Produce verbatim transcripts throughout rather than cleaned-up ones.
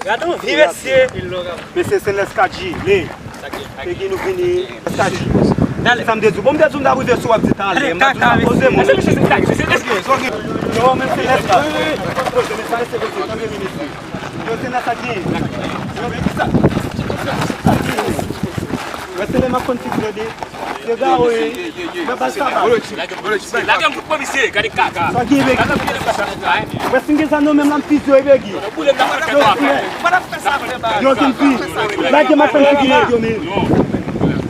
Gade yon vi mesye. Mesye se Nèskadji, li. Pegi nou vini Nèskadji. Sa m te di w, bon, m te di w m t ap rive sou w ap di talè. M t ap di w m ap poze m. Mesye, mesye, se Nèskadji, se Nèskadji. Yo, men se Nèskadji. Poze, men sa, mesye, poze, tanpri, mesye. Yo, se Nèskadji. Yo, men ki sa? Wè, se lè m ap konn figi yo de. Yo gawo, wi. Mwen bal sa ba. Lage m kout pwen misye, gade kaka. Sa gen, Pegi? Lage m kout pwen misye. Mwen si m gen zam nan men m la, m fize yo, wi, Pegi. Yo boule m nan fè twa. Yo fin fi. Lage m ap fè figi nèg yo, men.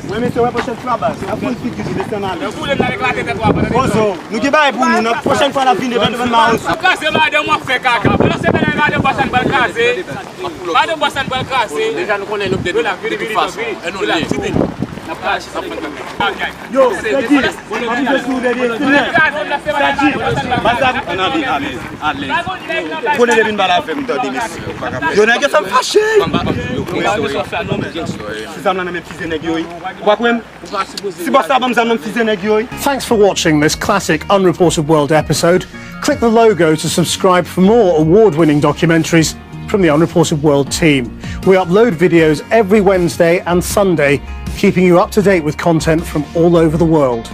Mwen, mesye, wè pwochèn fwa baz. Ap fè figi yo, desann ale. Yo boule m nan eklate tèt twa. Pozo, nou gen bagay pou nou. Nan pwochèn fwa n ap vin devan, devan Mawozo. Ap kraze madanm w ap fè kaka. Pandan se bagay madanm pa sa n pral kraze. Madanm bò sa n pral kraze. Deja nou konnen nou de, de tout fason. E nou li. N ap kraze. Yo, Pegi, m ap rive sou ou, Pegi. Pegi, baz la, ann ale, ale, ale. Ou konnen depi n pale avè m, tande, mesye. Yo, nèg yo fè m fache. Si zam lan nan men fize nèg yo, wi. Ou pa kwè m? Si bòs la ban m zam nan, m fize nèg yo, wi. Thanks for watching this classic Unreported World episode. Click the logo to subscribe for more award winning documentaries from the Unreported World team. We upload videos every Wednesday and Sunday, keeping you up to date with content from all over the world.